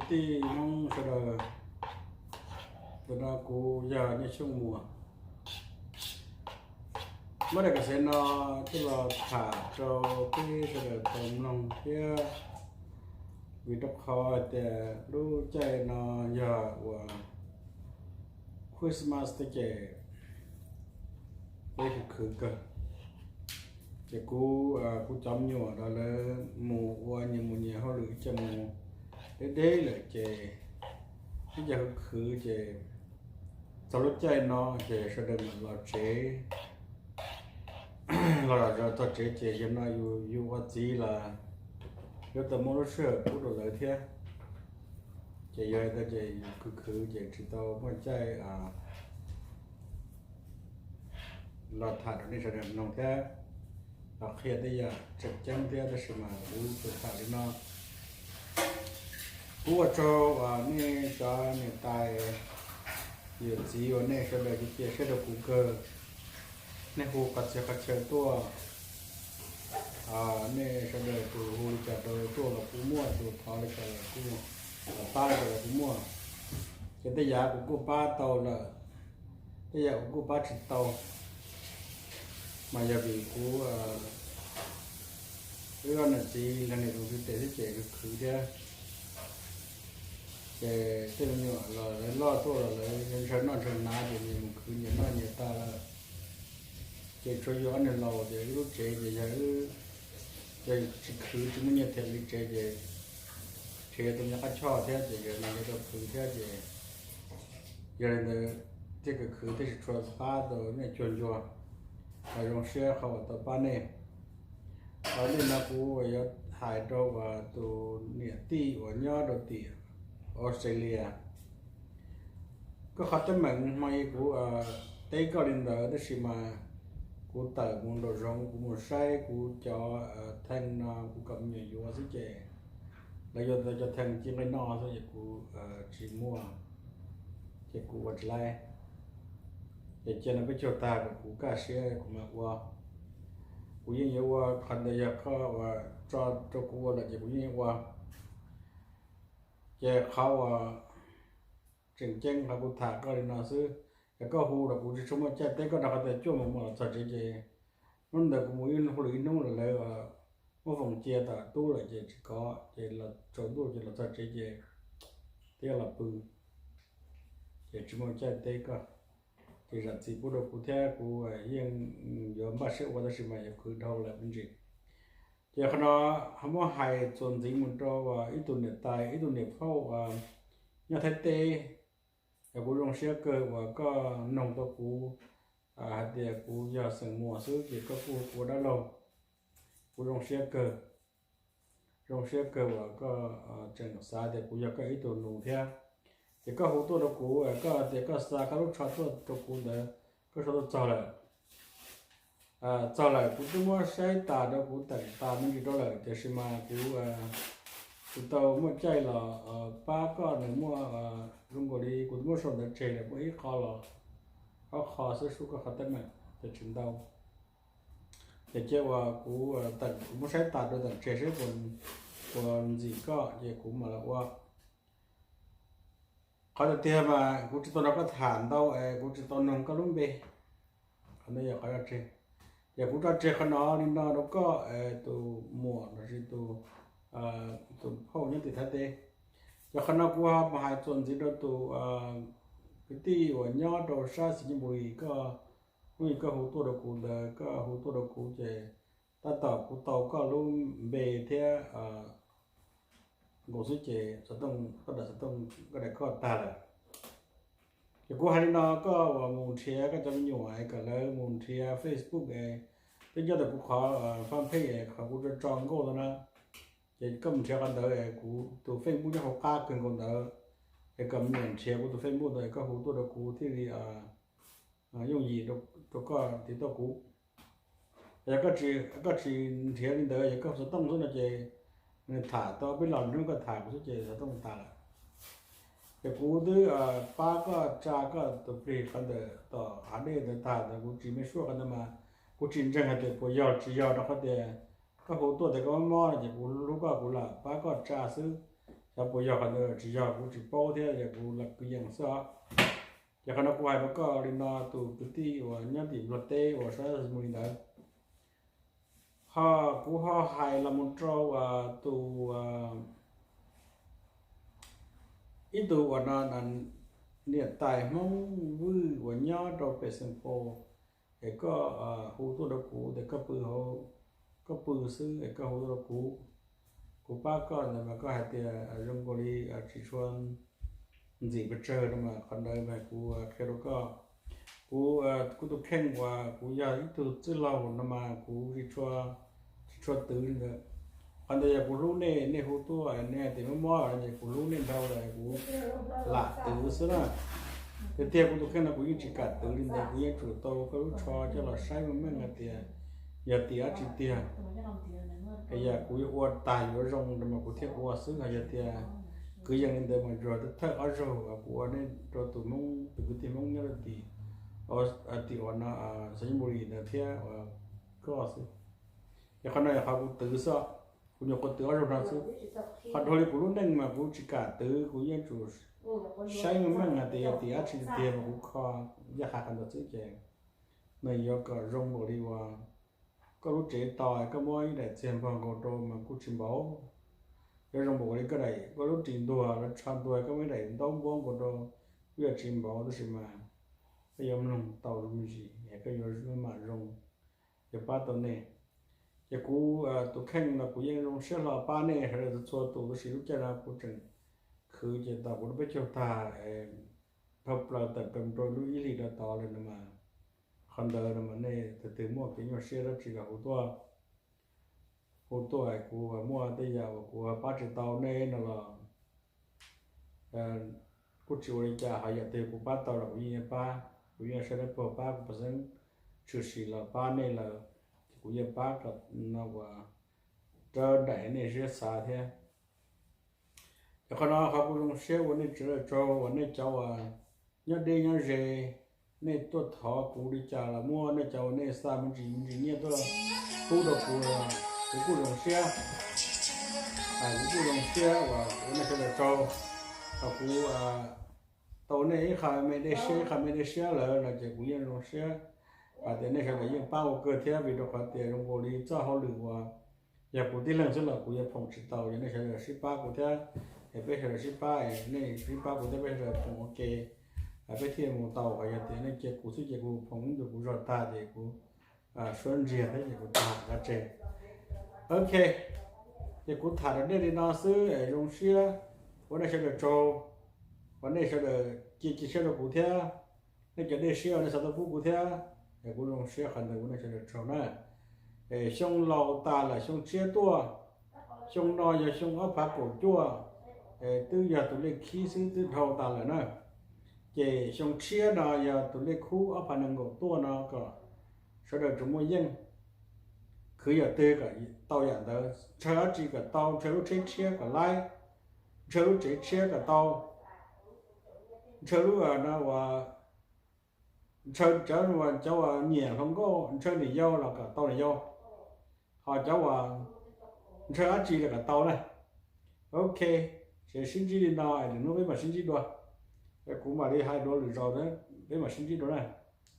Tij Hmoob sawv daws, ntawm no kuv yog Nyiaj Xyooj Muas. Muab daim kas xev no coj los tham rau peb sawv daws tau mloog thiab, vim rau qhov hais tias lub caij no yog uas Christmas thiab ces peb khwv khwv kawg. Ces kuv, kuv cov me nyuam los lawv mus ua nyias mus nyias hauj lwm ib co mus deb deb lawm ces ib co khwv khwv ces txog lub caij no ces sawv daws mam los tsev, los zom zaws txog tsev ces yog no yus, yus ua txiv los yuav tau muaj lub sij hawm pub rau lawv thiab. Ces yog li ntawd ces yus khwv khwv ces tsis tau muaj caij los tham rau nej sawv daws mloog thiab los qhia tej yam tseem ceeb thiab, tab sis mas kuv tsuas tham li no. Kuv ua tsaug uas nej cov niam tais yawm txiv uas nej sawv daws cia siab rau kuv kawg, nej hu qhov txhia qhov chaw tuaj, nej sawv daws tus hu li cas rau tuaj los kuj muaj, tus thov li cas los kuj, pab li cas los kuj muaj. Ces tej yam kuv kuj pab tau lawm, tej yam kuv kuj pab tsis tau, mas yog vim kuv wb ob niam txiv los niam tus txiv tes xwb ces khwv khwv thiab. Ces tej me nyuam los lawv loj tuaj los lawv ntshaw noj ntshaw hnav ces nyias mus khwv nyias noj nyias tag lawm. Ces tshuav yus ob niag laus ces wb lub tsev ces yog, yog tsis khwv tsis muaj nyiaj them li tsev ces nrhiav tau nyob qab choj thiab ces yog no yuav tau khwv thiab ces yog li ntawd thiaj khwv khwv thiaj tsis tshua pab tau nej cuag ncua. Zoo siab qhov uas tau pab nej. Qhov ntawm no kuv yuav hais rau uas tus niam tij uas nyob rau tim Australia. Koj qhov teeb meem hmo ib kuv teb koj li ntawd tab sis mas kuv tawm mus nraum zoov kuv mus saib kuv cov thee no kuv kom me nyuam yuav xwb ces lawv yuav tau cov thee ci nqi no xwb ces kuv tsis muaj, ces kuv ua tsis laib. Ces cia no peb caug tag kom kuv kaj siab kuv mam ua. Kuv yeej yuav ua, qhov ntawd yog koj uas tso rau kuv ua lawm ces kuv yeej yuav ua. Ces qhov uas tseem ceeb qhov kuv tham koj li no xwb, yog koj hu los kuv tsis tshua muaj caij teb koj rau qhov tias cuaj moos mos los txog tsev ces hnub ntawd kuv mus ib hauj lwm ib hnub los lawv muab foom cia tom tub lawm ces tsis kov ces los tsaus ntuj ces los txog tsev ces twb yuav los pw, ces tsis muaj caij teb koj. Ces zam txim pub rau kuv thiab kuv yeej yuav npaj siab ua tab sis mas yuav khwv dhau lawm me ntsis. Ces qhov no ho muab hais txuas ntxiv mus rau ib tug niam tais ib tug niam phauj nyob Thaib teb, es kuv zoo siab kawg uas koj noog tau kuv hais tias kuv yog xeem Muas xwb ces koj kuj hu kuv ua dab laug. Kuv zoo siab kawg, zoo siab kawg uas koj tseem xav tias kuv yog koj ib tug nus thiab. Ces koj hu tuaj rau kuv, koj tias koj xa koj lub tsho tuaj rau kuv ntawd, koj tsho tuaj txog lawm. Txog lawm kuv twb muab saib tas rau kuv teem tas me ntsis rau lawm tiam sis mas kuv, kuv tau muaj caij los pab koj nws muaj, zoo nkaus li kuv twb muab sau ntawv tseg lawm muaj ib qho los ob qho xwb, sub koj qhov teeb meem ces tsis ntau. Ces cia uas kuv teem, kuv muab saib tas rau teem tseg seb puas ntxim koj ces kuv mam los ua. Qhov tiag tiag mas kuv tsis tau nrog koj tham ntau es kuv tsis tau noog koj lub npe. Qhov no yog qhov tso tseg. Ces kuv tso tseg qhov no li no rau koj tus muam lossis tus, tus phauj nyob tim Thaib teb. Ces qhov no kuv ho mus hais txuas ntxiv rau tus kwv tij uas nyob rau sab Xi Nyiaj Npu Lis, koj, hnub ib koj hu tuaj rau kuv ntawd, koj hu tuaj rau kuv ces tab tom kuv tau koj lub npe thiab nkaus xwb ces xov tooj, koj daim xov tooj, koj daim koj tag lawm. Ces kuv hais li no, koj uas mus nrhiav koj cov me nyuam es kom lawv mus nrhiav Facebook es twb nyob ntawm kuv qhov fanpage es qhov kuv tso tso nkauj no na, ces koj mus nrhiav qhov ntawd es kuv tus Facebook nyob hauv qab kawg nkaus ntawd, es kom me nyuam nrhiav kuv tus Facebook ntawd es koj hu tuaj rau kuv thiaj li yooj yim rau koj tiv tauj kuv. Yog koj tsis nrhiav li ntawd, yog koj xov tooj xwb no ces nws tham tau peb los hnub koj tham kuv xwb ces xov tooj tas lawm. Ces kuv twb pab koj tsa koj tus plig qhov ntawm tom hav dej ntawd tag ntawd, kuv tsis me suab qhov ntawd mas kuv tsis ntseeg hais tias puas yog tsis yog rau qhov tias koj hu tuaj tias koj mob mob no ces kuv hlub koj kuv lam pab koj tsa xwb. Puas yog qhov ntawd tsis yog kuv tsis paub thiab, yog kuv lam kwv yees xwb os. Ces qhov no kuv hais rau koj li no, tus kwv tij uas nyob tim Nplog teb uas saib mus li ntawd, ho kuv ho hais los mus rau tus ib tug uas no niam tais Hmoob Vwj uas nyob rau pem Xeem Pos, es koj hu tuaj rau kuv tias koj pw hauv, koj pw xwb es koj hu tuaj rau kuv, kuv pab koj ntawd mas koj hais tias zoo nkaus li tsis tshua ntxim pes tsawg no mas qhov ntawd mas kuv qhia rau koj. Kuv, kuv tus kheej uas kuv yog ib tug txwj laug no mas kuv tsis tshua, tsis tshua twv li ntawd. Qhov ntawd yog kuv hlub nej, nej hu tuaj nej hais tias mob mob ces kuv hlub nej dhau lawm kuv lam twv xwb na. Tiag tiag kuv tus kheej no kuv yeej tsis kam twv li ntawd, kuv yeej tsum tau koj lub tsho coj los saib meej meej hais tias yog tim dab tsi tiag. Es yog kuv yuav ua tag yuav zoo no mas kuv thiaj ua xwb, ho yog tias kwv yees li ntawd mas yog thawj ob zaug kuv ua nej rau tus Hmoob, tus kwv tij Hmoob nyob rau tim, tim uas no Xayaburi ntawd thiab koj xwb. Ces qhov no yog qhov kuv twv xwb, kuv nyuam qhuav twv ob zaug no xwb. Qhov dhau li kuv lub neej mas kuv tsis kam twv, kuv yeej tsum saib meej meej hais tias yog tim dab tsi tiag mas kuv kho ncaj qha qhov ntawd xwb ces nws yuav kom zoo npaum li uas koj lub tsev tau koj muab ib daim txiag npog nkaus rau mas kuj tsis npaum. Yuav zoo npaum li koj daim, koj lub ris ntuag los tsho ntuag koj muab ib daim ntaub npuab nkaus rau kuj yuav tsis npaum, tab sis mas koj yuav mloog tau me ntsis es koj yuav mam zoo, yuav pab tau nej. Ces kuv tus kheej no kuv yeej zoo siab hlo pab nej sawv daws txhua tus, tab sis lub caij no kuv tseem khwv ces tau kuv lub peb caug tag, dhau plaws tawm pem rau lub ib hlis rau tod lawm no mas, qhov ntawd no mas nej tus twg muaj kev nyuaj siab dab tsi los hu tuaj, hu tuaj kuv muaj tej yam uas kuv pab tsis tau nej no los kuj tsis ua li cas, ho yam twg kuv pab tau los kuv yeej pab, kuv yeej sawv daws puag pab, kuv puas xeeb tshwm sim los pab nej lawm ces kuv yeej pab kom no uas raws daim nej siab xav thiab. Ces qhov no qhov kuv zoo siab ua nej sawv daws tsaug uas nej cov uas nyob deb nyob ze, nej tuaj thov kuv li cas los muaj, nej cov uas nej xa me ntsis me ntsis nyiaj tuaj pub rau kuv, kuv kuj zoo siab, kuv kuj zoo siab uas ua nej sawv daws tsaug. Thaum kuv tau nej ib qho me dej siab ib qho me dej siab lawm no ces kuv yeej zoo siab hais tias nej sawv daws yeej pab ua kawg thiab, vim rau qhov tias zoo nkaus li txoj hauj lwm uas yog kuv tib leeg xwb los kuv yuav phoom tsis tau, yog nej sawv daws sib pab kuv thiab, es peb sawv daws sib pab, nej sib pab kuv thiab peb sawv daws phoom ua ke, peb thiaj mus tau. Ho yog tias nej cia kuv xwb ces kuv phoom ib ntus kuv zog tag ces kuv suab ntsiag thiab ces kuv tag qab tseg. Ok, ces kuv tham rau nej li no xwb es zoo siab ua nej sawv daws tsaug, uas nej sawv daws cia cia siab rau kuv thiab, nej cov dej siab uas nej xa tuaj pub kuv thiab, es kuv zoo siab qhov ntawd ua nej sawv daws tsaug na. Es xyoo laus tas lawm xyoo tshiab tuaj, xyoo no yog xyoo ob phav kaum cuaj, es twb yog tus lej khib xwb twb dhau tas lawm na. Ces xyoo tshiab no yog tus lej khub ob phav nees nkaum tuaj no kom sawv daws tsuas muaj yeej, khwv yam twg kom tau yam ntawd, ntshaw dab tsi kom tau, ntshaw lub tsheb tshiab kom laib, ntshaw lub tsev tshiab kom tau, ntshaw lub no uas ntshaw cov, cov uas nyiam hluas nkauj ntshaw niam yau los kom tau niam yau, ho cov uas ntshaw dab tsi los kom tau na. Ok, ces sib ntsib li no es lwm hnub peb mam sib ntsib dua. Kuv mam li hais dua lwm zaus, peb mam sib ntsib dua na.